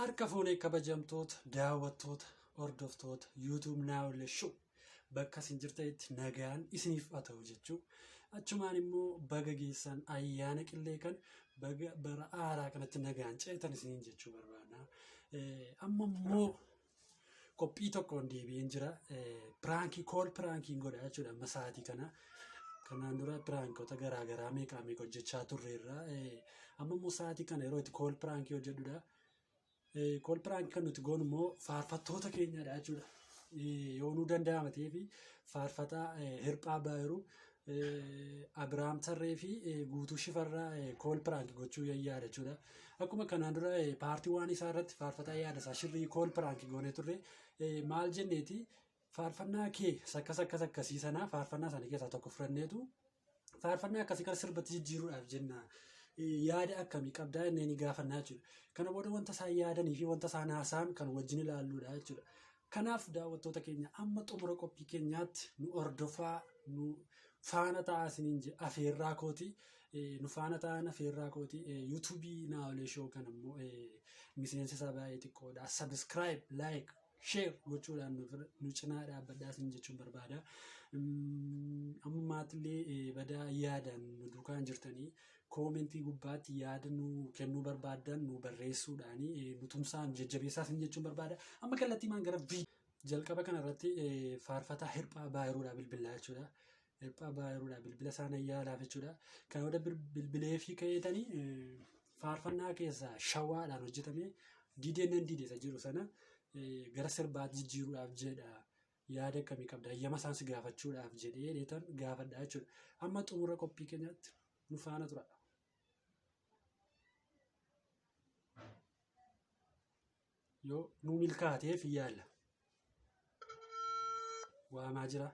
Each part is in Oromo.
Harka fuunee kabajamtoota, daawwattoota, hordoftoota YouTube Naawole Show bakka isin jirtanitti nagaan isiniif haa ta'u jechuu. Achumaan immoo baga geessan ayyaana qillee kan baga bara haaraa kanatti nagaan ceetan isiniin jechuu barbaadna. Amma immoo qophii tokkoon deebi'een jira. Piraankii kool piraankiin godha jechuudha amma sa'aatii kana. Kanaan dura piraankota garaa garaa meeqaa meeqa hojjechaa turreerra. Amma immoo sa'aatii kana yeroo itti kool piraankii hojjedhudha. Kool piraankii kan nuti goonu immoo faarfattoota keenyadha jechuudha. Yoo nuu danda'ama ta'ee fi faarfataa Hirphaa Baayiruu, Abiraam Tarree fi Guutuu Shifarraa kool piraank gochuu yaada jechuudha. Akkuma kanaan dura paartii waan isaa irratti faarfataa yaada isaa shirrii kool piraank goonee turre maal jenneeti faarfannaa kee akkas akkas akkasii sanaa faarfannaa isaanii keessaa tokko fudhanneetu faarfannaa akkasii kana sirbatti jijjiiruudhaaf jenna. Yaada akkamii qabdaa jennee ni gaafannaa jechuudha. Kana booda wanta isaan yaadanii fi wanta isaan haasa'an kan wajjin ilaalluudha jechuudha. Kanaaf daawwattoota keenya amma xumura qophii keenyaatti nu hordofaa nu faana ta'aa isiniin jedha afeerraa kooti. Nu faana ta'an afeerraa kooti. Yuutuubii Naa'olee Show kan immoo miseensi isaa baay'ee xiqqoodha. Subscribe, like, share gochuudhaan nu cinaa dhaabbadhaa isin jechuun barbaada. Ammummaattillee badaa yaadaan nu duukaan jirtanii koomentii gubbaatti yaada nu kennuu barbaaddan nu barreessuudhaan nu tumsaa nu jajjabeessaa isin jechuun barbaada. Amma kallattiimaan gara jalqaba kanarratti faarfataa Hirphaa Baayiruudhaa bilbilaa jechuudha. Hirphaa Baayiruudhaa bilbila isaan yaalaaf jechuudha. Kan booda bilbilee fi ka'eetanii faarfannaa keessaa shawaadhaan hojjetame didee nan dide isa jiru sana gara sirbaatti jijjiiruudhaaf jedha. Yaada akkamii qabda? Hayyama isaan si gaafachuudhaaf jedhee dheetan gaafadha jechuudha. Amma xumura qophii keenyaatti nu faana tura. Yoo nu milkaateef yaalla. Waamaa jira.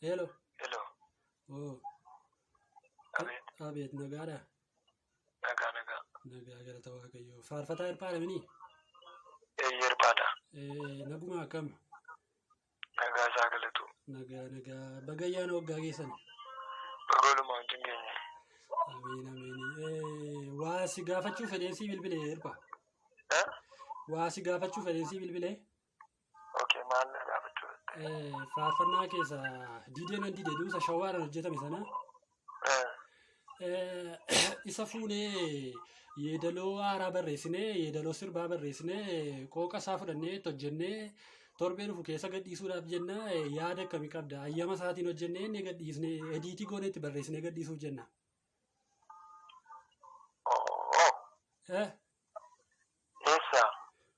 Hello. Hello. Oh. Abeet. Abeet nagaadha. Nagaa nagaa. Nagaa galata Waaqayyoo. Faarfataa Hirphaadha minii? Eeyyee Hirphaadha. Naguma akkam? Nagaa isaa galatu. Nagaa nagaa. Baga ayyaana waggaa geessan. Baga walumaa wajjin geenye. Ameen ameen. Waa si gaafachuu fedheen sii bilbile Hirpha. Eh? Waa si gaafachuu fedheen sii bilbile. Okay, maal na gaafachuu fedhe? Faarfannaa keessa didee nan dide duusa shawaadhaan hojjetame sana. Eh, Isa fuunee yeedaloo haaraa barreessinee yeedaloo sirbaa barreessinee qooqa isaa fudhannee itti hojjennee torbee dhufu keessa gadhiisuudhaaf jenna yaada akkamii qabda hayyama isaatiin hojjennee inni gadhiisnee ediitii goonee itti barreessinee gadhiisuuf jenna. Oh, Eh, eessa?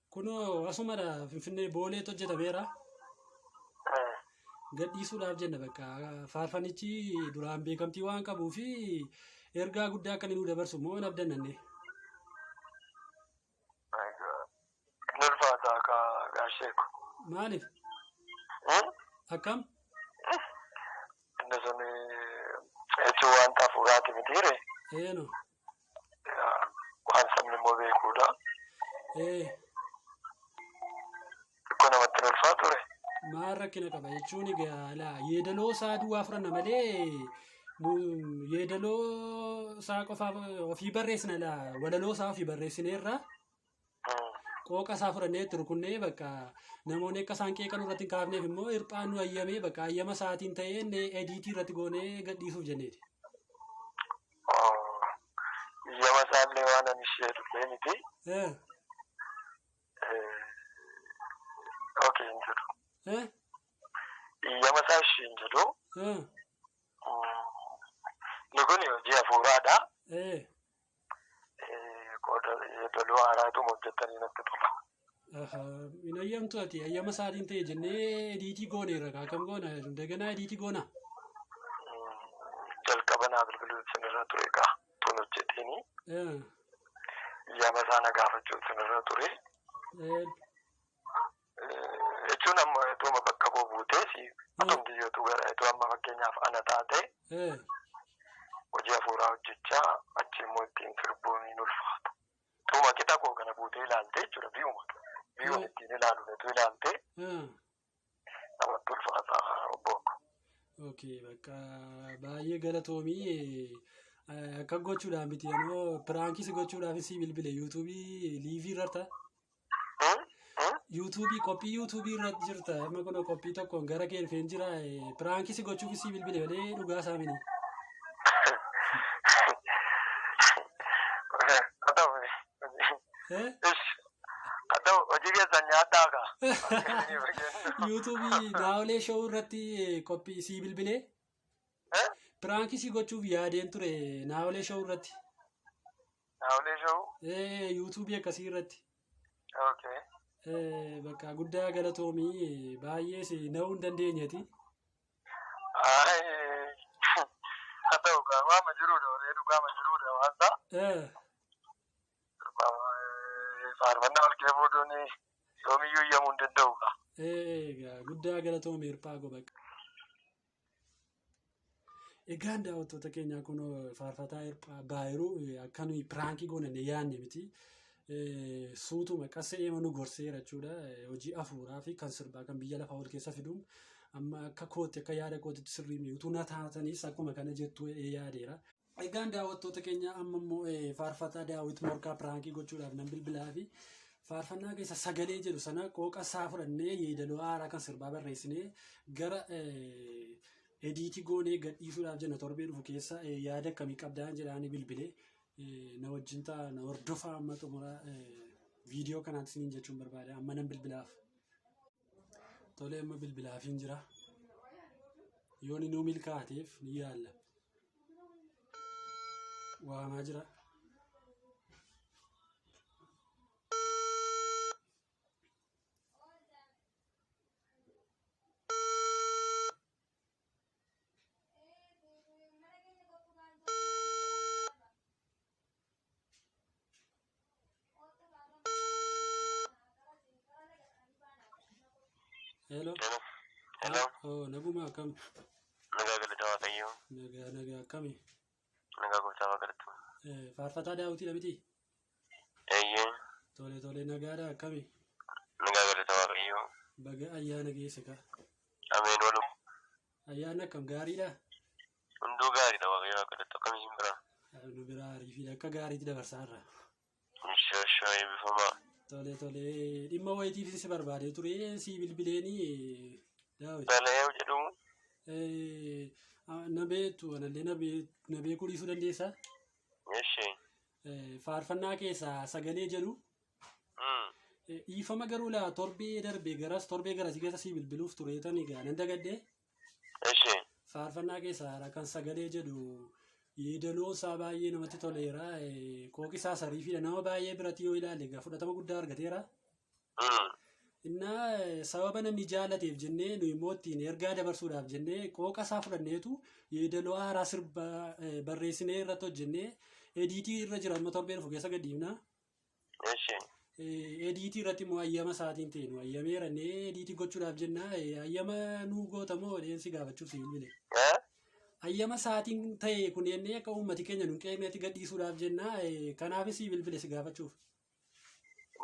Kunoo asumadha Finfinnee Booleetti hojjetameera. Eh, Gadhiisuudhaaf jenna bakka faarfannichi duraan beekamtii waan qabuu fi ergaa guddaa akka inni nu dabarsu immoo hin abdannanne. My God. Hin ulfaata akka gaasheeku. Maaliif? Hmm? Akkam? Inni sun jechuun wanta hafuuraati mitiire. Eeno. Waan sabni immoo beekuudha. Ee. Xiqqoo namatti hin ulfaatu ture. Maal rakkina qaba jechuun egaa laa yeedaloo isaa duwwaa fudhanna malee yeedaloo isaa qofaaf ofii barreessina laa walaloo isaa ofii barreessineerra qooqa isaa fudhannee itti rukunnee bakka namoonni akka isaan qeeqan irratti hin kaafneef immoo hirphaan nu hayyamee bakka hayyama isaatiin ta'ee inni ediitii irratti goonee gadhiisuuf jenneeti. Hayyama isaallee waan ani ishee dhufee miti. Okay hin jedhu. Hayyama isaa ishee hin jedhu. Inni kun hojii hafuuraadha. Qooda yeedaloo haaraatuma hojjetanii natti tola. Hin hayyamtu ati hayyama isaatiin ta'e jennee ediitii gooneerra kaa akkam goona daganaa ediitii goona. Jalqaba naa bilbiluu sinirra ture kaa tun hojjetiini. Hayyama isaa na gaafachuu sinirra ture. Jechuun amma ituma bakka koo buutee si atumti yootu gara itoo amma fakkeenyaaf ana taate hojii hafuuraa hojjechaa achi immoo ittiin sirbuun hin ulfaata. Tuma qixa koo kana buutee ilaalte jechuudha biyuma. Biyyoon ittiin ilaalu utuu ilaalte namatti ulfaata obbo ko. Okay, bakka baay'ee galatoomii. Akka gochuudhaan miti anoo prank si gochuudhaaf si bilbile YouTube live irratti. YouTube qophii YouTube irratti jirta. Amma kun qophii tokkoon gara kee dhufeen jira. Prank si gochuuf si bilbile malee dhugaa isaa mini. Haa ta'u. Haa ta'u, hojii keessan nyaadhaa kaa. YouTube Naa'olee Show irratti qophii si bilbilee. Prank si gochuuf yaadeen ture Naa'olee Show irratti. Naa'olee Show? YouTube akkasii irratti. Okay. Bakka guddaa galatoomii, baay'ee si na'uu hin dandeenyeeti. Haa ta'u gaa, waama jiruudha, warree dhugaama jiruudha waan ta'a. Faarfannaa ol kee fuudhuun yoomiyyuu iyyamuu hin danda'u gaa. Egaa guddaa galatoomii, hirphaa gobaqa. Egaan daawwattoota keenyaa, kun faarfataa Hirphaa Baayiruu akka nuyi prank goonanne yaadne miti. Suutuma qasee nu gorseera jechuudha. Hojii afuuraa fi kan sirbaa kan biyya lafaa wal keessa fiduun amma akka kootti, akka yaada kootitti sirrii miti. Utuu na taatanis akkuma kana jettu yaadeera. Egaan daawwattoota keenya, amma immoo faarfataa Daawit Morkaa prank gochuudhaaf nan bilbilaa fi faarfannaa keessa sagalee jedhu sana qooqa isaa fudhannee yeedaloo haaraa kan sirbaa barreessinee gara edit goonee gadhiisuudhaaf jenna torbee dhufu keessa. Yaada akkamii qabdaan jedhaanii bilbilee na wajjin ta'a, na hordofaa amma xumura viidiyoo kanaatti isiniin jechuun barbaada. Amma nan bilbilaaf. Tolee, amma bilbilaafiin jira. Yoon inni milkaa'ateef ni yaalla. Waamaa jira. Hello. Hello. Oh, naguma, akkam? Nagaa, galata Waaqayyoo. Nagaa, nagaa, akkami? Nagaa, gooftaa waaqarratti. Faarfataa Daawitiidha miti? Eeyyee. Tole tole, nagaadha, akkami? Nagaa, galata Waaqayyoo. Baga ayyaana geesse ka. Ameen, walum. Ayyaanni akkam, gaariidha? Hunduu gaariidha, Waaqayyo waaqarratti. Akkam isin bira? Nu biraa ariifiidha, akka gaariitti dabarsaa irra. Shashaa, eebbifamaa. Tole tole, dhimma wayitiif si barbaadee ture si bilbileeni, Daawit. Tolee, jedhu. Na beektu, anallee na beekuu dhiisuu dandeessaa? Eshi. Faarfannaa keessaa sagalee jedhu dhiifama garuu laa torbee darbe garas torbee garasii keessa si bilbiluuf tureetan egaa nan dagadhee. Eshi. Faarfannaa keessaa kan sagalee jedhu yeedaloo isaa baay'ee namatti toleera. Qooqi isaa sariifiidha. Nama baay'ee biratti yoo ilaalle egaa fudhatama guddaa argateera. Innaa sababa namni jaalateef jennee nu immoo ittiin ergaa dabarsuudhaaf jennee qooqa isaa fudhanneetu yeedaloo haaraa sirba barreessinee irratti hojjennee edit irra jira, amma torbee dhufu keessa gadhiifna. Eshi. Edit irratti immoo ayyama isaatiin ta'e nu ayyameera edit gochuudhaaf jenna, ayyama nuu gootamoo dheensi gaafachuuf si bilbile. Ayyama isaatiin ta'e kun jennee akka uummati keenya nu qeemeetti gadhiisuudhaaf jenna, kanaafis si bilbile si gaafachuuf.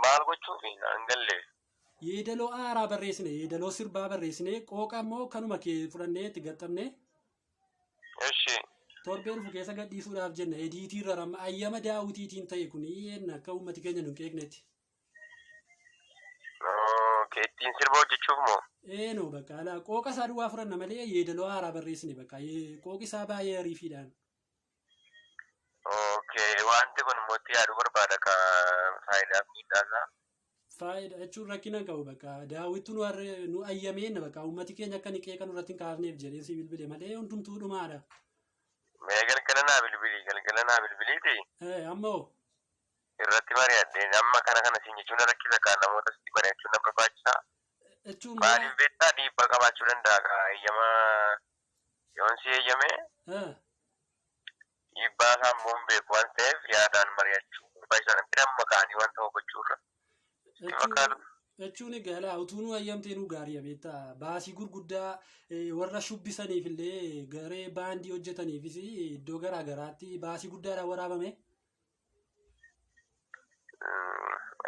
Maal gochuuf naan galle? Yeedaloo haaraa barreessine, yeedaloo sirbaa barreessine, qooqa immoo kanuma kee fudhannee itti gaxxamne Eshi. torbee dhufu keessa gadhiisuudhaaf jenna. Edit irra ramma ayyama Daawitiitiin ta'e kun jenna akka uummati keenya nu qeeqnetti. Okay, ittiin sirba hojjechuuf moo? Eenoo bakka alaa qooqa isaa duwwaa fudhanna malee yeedaloo haaraa barreessine, bakka qooqi isaa baay'ee ariifiidhaan. Okay, wanti kun immoo itti yaaduu barbaada ka faayidaa fi miidhaa isaa. Faayidaa jechuun rakkina hin qabu, bakka Daawwittu nu ayyameenna, bakka uummati keenya akka inni qeeqa nurratti hin kaafneef jedhee si bilbile malee hundumtuu dhumaadha. Mee galgala naa bilbilii, galgala naa bilbiliiti. Ammoo Irratti mari'adheen amma kana kana siin jechuun na rakkisa kaa, namoota sitti mari'achuun na barbaachisa. Jechuun Maaliif beektaa, dhiibbaa qabaachuu danda'a kaa, eeyyama yoon si eeyyame dhiibbaa isaa immoo hin beeku waan ta'eef yaadaan mari'achuu barbaachisaa namni amma ka'anii waan ta'u gochuurra. Sitti fakkaatu? Jechuun egaa laa utuu nu ayyamtee nu gaarii beektaa, baasii gurguddaa warra shubbisaniif illee, garee baandii hojjetaniifis iddoo garaa garaatti baasii guddaadhaan waraabame.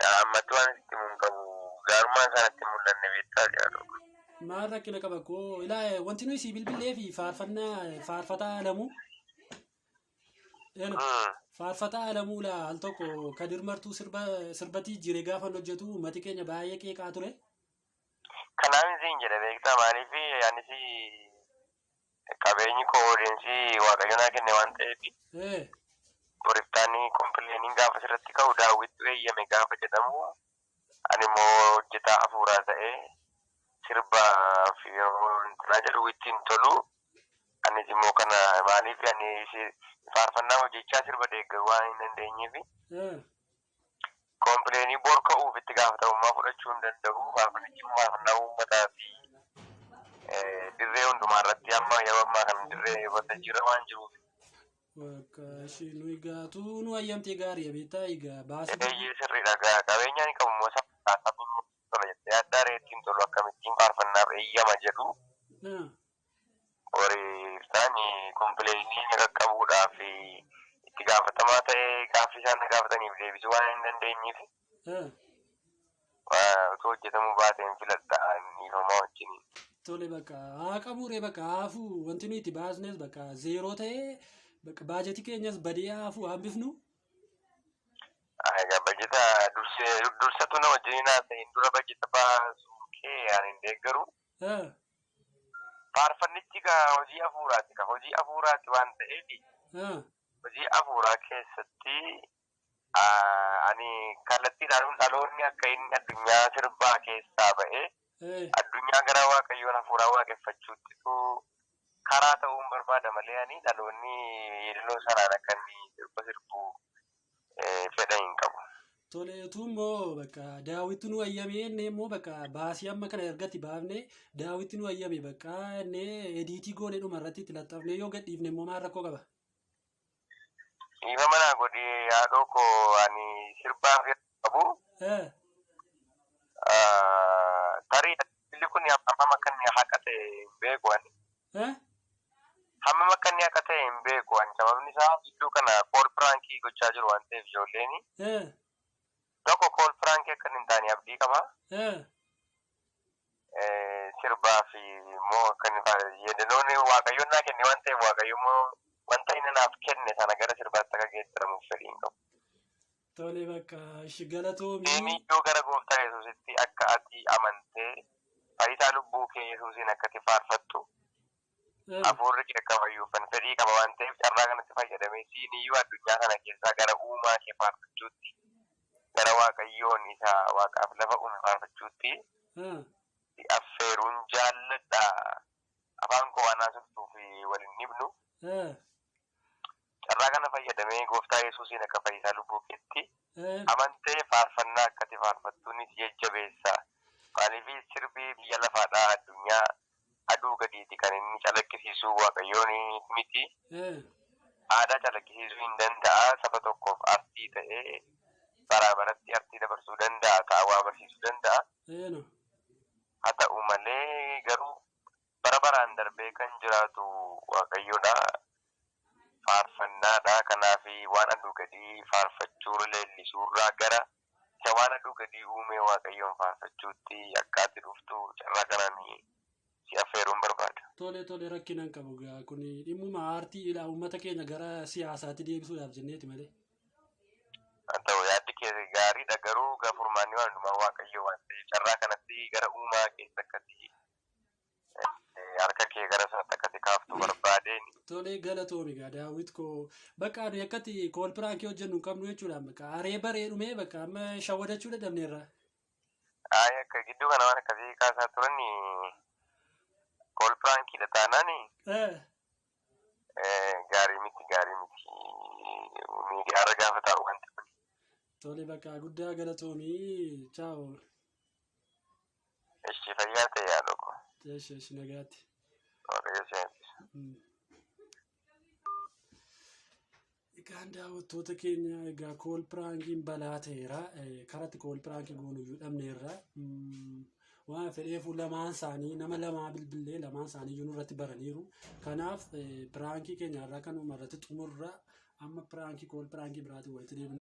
Ammatti waan sitti himu hin qabu. Gaarummaan isaa natti hin mul'anne beektaa jedha. Maal rakkina qaba koo ilaa wanti nuyi sii bilbilee fi faarfannaa faarfataa Alamuu. Elo. Faarfataa Alamuu laa al tokko Kadir Martuu sirba sirbatii jire gaafa inni hojjetu uummati keenya baay'ee qeeqaa ture. Kanaaf siin jedha beektaa, maaliif anis qabeenyi koo odeensii Waaqayyo naa kenne waan ta'eef boriftaanii complainiin gaafa sirratti ka'u daawwittu eeyyame gaafa jedhamu, ani immoo hojjetaa hafuuraa ta'ee sirbaa fi yeroo intinaa jedhu ittiin tolu. Anis immoo kana maaliif ani faarfannaa hojjechaa sirba deeggaruu waan hin dandeenyeef complainii bor ka'uuf itti gaafatamummaa fudhachuu hin danda'u. Faarfannichi immoo faarfannaa uummataa fi dirree hundumaa irratti amma yeroo ammaa kana dirree waltajjiirra waan jiruuf. Bakka ishee nuyi gaatuu nu hayyamtee gaarii beektaa egaa baasii. Eeyyee, sirriidha. Qabeenya ani qabu immoo sabni immoo tola jettee addaa reettiin tolu akkamittiin faarfannaaf eeyyama jedhu. Warri complainii na qaqqabuudhaaf itti gaafatamaa ta'ee gaaffii isaan na gaafataniif deebisuu waan hin dandeenyeef utuu hojjetamuu baateen filadha dhiifamaa wajjin. Tole, bakka haa qabuuree, bakka haafuu wanti nuyi itti baasnes bakka zeeroo ta'ee bakka baajetii keenyas badee haafuu hambifnu. Egaa bajeta dursee dursatu na wajjin naa ta'in dura bajeta baasuu kee ani hin deeggaru. Faarfannichi gaa hojii hafuuraati, ka hojii hafuuraati waan ta'eef hojii hafuuraa keessatti ani kallattiidhaan dhaloonni akka inni addunyaa sirbaa keessaa ba'ee addunyaa gara Waaqayyoon hafuuraa waaqeffachuuttitu karaa ta'uun barbaada malee ani dhaloonni yeedaloo sanaan akka inni sirba sirbu fedha hin qabu. Tole, utuu immoo bakka daawwitti nu hayyamee inni immoo bakka baasii amma kana ergatti baafne daawwitti nu hayyame bakka inni editii goone dhuma irratti itti laxxafnee yoo gadhiifne immoo maal rakkoo qaba? Dhiifama naa godhi haadhoo koo, ani sirbaaf qabu. Tarii billi kun hammam akka inni haqa ta'e hin beeku ani. Hammam akka inni haqa ta'e hin beeku ani, sababni isaa gidduu kana call prankii gochaa jiru waan ta'eef ijoolleen tokko call prankii akka hin taane abdii qaba. Sirbaa fi immoo akka inni yeedaloon Waaqayyoon naa kenne waan ta'eef, Waaqayyo immoo wanta inni naaf kenne sana gara sirbaatti akka geeddaramuuf fedhii hin qabu. Tole, bakka ishi galatoomii. Deemii gara gooftaa Yesuusitti akka ati amantee fayyisaa lubbuu kee Yesuusiin akka ati faarfattu hafuurri kee akka fayyuufan fedhii qaba waan ta'eef, carraa kanatti fayyadamee siin iyyuu addunyaa kana keessaa gara uumaa kee faarfachuutti, gara Waaqayyoon isa waaqaaf lafa uume faarfachuutti si affeeruun jaalladha. Afaan koo waan haasoftuuf waliin dhibnu. Carraa kana fayyadamee gooftaa Yesuusiin akka fayyisaa lubbuu keetti amantee faarfannaa akka ati faarfattuunis jajjabeessa. Maaliif sirbi biyya lafaadhaa addunyaa aduu gadiiti kan inni calaqqisiisu, Waaqayyoon miti. Aadaa calaqqisiisuu hin danda'a. Saba tokkoof artii ta'ee baraa baratti artii dabarsuu danda'a. Ta'a waa barsiisuu danda'a. Haa ta'u malee garuu bara baraan darbee kan jiraatu Waaqayyoodha. Faarfannaadha. Kanaaf waan aduu gadii faarfachuu leellisuurraa gara isa waan aduu gadii uumee Waaqayyoon faarfachuutti akka ati dhuftu carraa kanaan si affeeruun barbaada. Tole, rakkina hin qabu gaa, kun dhimmuma aartii ilaa uummata keenya gara siyaasaatti deebisuudhaaf jenneeti malee. Haa ta'u, yaaddi kee gaariidha, garuu furmaanni waan hundumaa Waaqayyo waan ta'eef carraa kanatti gara uumaa keessa akkati harka kee gara isaatti akkati kaaftu barbaadeen. Tole, galatoomi gaa Daawwit koo, bakka nuyi akkatti call prankii hojjennu hin qabnu jechuudha, bakka aree baree dhumee bakka amma shawwadachuu dadhabneerra. Ayi, akka gidduu kana waan akkasii kaasaa turan call prankiidha taanaan gaarii miti, gaarii miti, miidiyaarra gaafa taa'u wanti kun. Tole, bakka guddaa galatoomii, ciao. Ishi, fayyaa ta'e yaadoo koo. Eshi, eshi, nagaatti. Waaqayyo si eebbisu. Egaan daawwattoota keenya, egaa call prankiin balaa ta'eera. Karatti call prankii goonuyyuu dhabneerra. Waan fedheefuu lamaan isaanii nama lamaa bilbillee lamaan isaanii iyyuu nurratti baraniiru. Kanaaf prankii keenya irraa kanuma irratti xumurra. Amma prankii call prankii biraatiin walitti deebina.